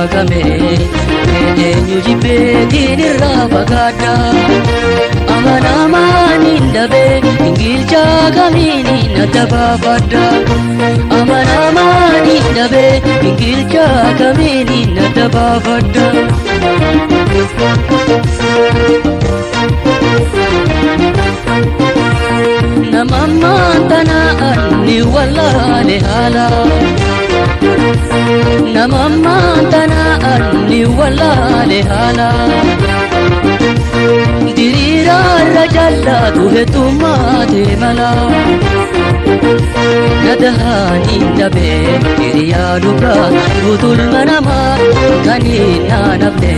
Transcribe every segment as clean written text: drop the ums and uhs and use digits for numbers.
Makame eenyu jibbeetiin irraa fagaadha. Amanamaan hin dhabe gingilchaa kamiin adda baafadha. Amanamaan hin dhabe gingilchaa kamiin adda baafadha. Nama ammaan tana ni wallaale haala. Nama ammaan tana ni wallaale haala. Diriiraarra jallaatu heddummaate mala. Nadahaan hin dhabe hiriyaa dhugaa guutulma namaa kan hin naanafne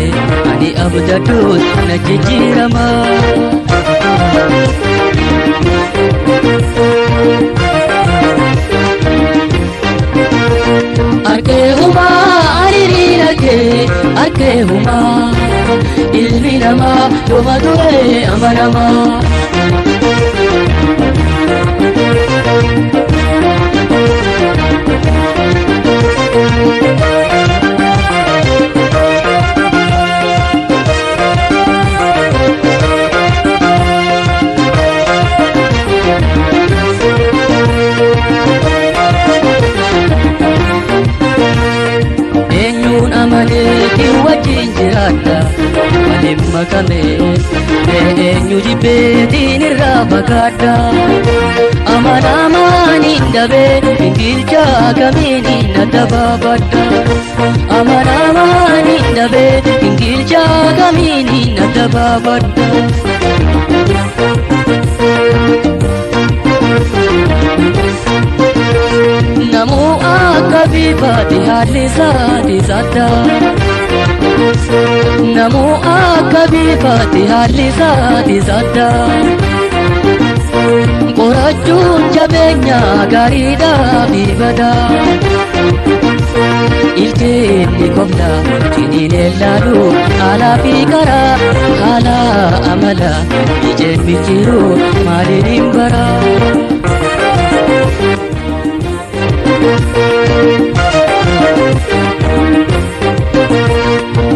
ani abdadhuus na jijjiirama. Arkeehumaa ariiriin arkee arkeehumaa ilmi namaa yooma ture amanamaa. Eenyuun amaneetiin wajjin jiraadha waliin makame eenyu jibbeetiin irraa fagaadha. Amanamaan hin dhabe gingilchaa kamiin adda baafadha. Amanamaan hin dhabe gingilchaa kamiin adda baafadha. Namuu akka bifaati haalli isaati sadda. Namuu akka bifaati haalli isaati sadda. Qorachuun jabeenya gaariidhaa fi badaa. Ilkeenni kofla ciniin laalu alaa fi karaa haala amala ijeen micciiru maaliin hin baraa.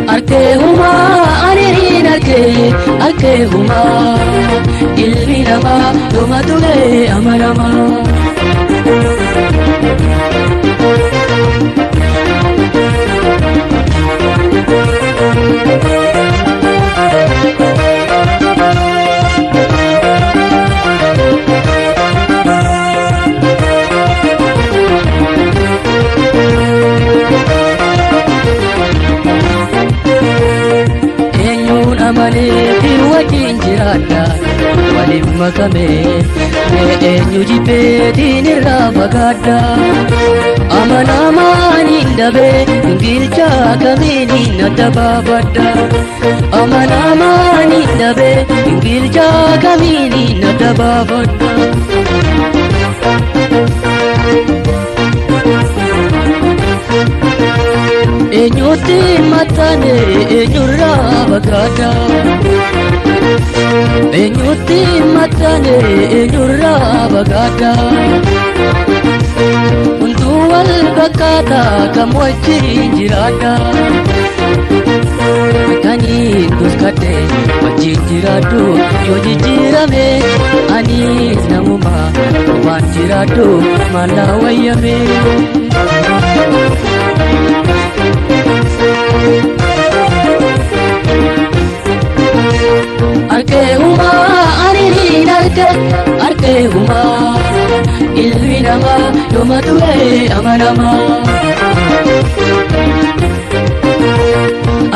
Arkeehumaa ariiriin arkee arkeehumaa ilmi namaa yooma ture amanamaa. Eenyuun amaneetiin wajjin jiraadha waliin makame eenyu jibbeetiin irraa fagaadha. Amanamaan hin dhabe gingilchaa kamiin adda baafadha. Amanamaan hin dhabe gingilchaa kamiin adda baafadha. Eenyutti maxxane eenyurraa fagaadha. Eenyutti maxxane eenyurraa fagaadha. Hunduu wal fakkaata kam wajjin jiraadha. Kaniin duskadhe wajjin jiraadhu yoo jijjiirame anis namuma waan jiraadhu maallaa wayyame. Arkeehumaa ariiriin arke arkeehumaa ilmi namaa yooma ture amanamaa.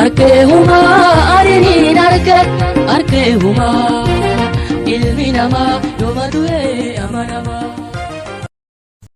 Arkeehumaa ariiriin arke arkeehumaa ilmi namaa yooma ture amanamaa.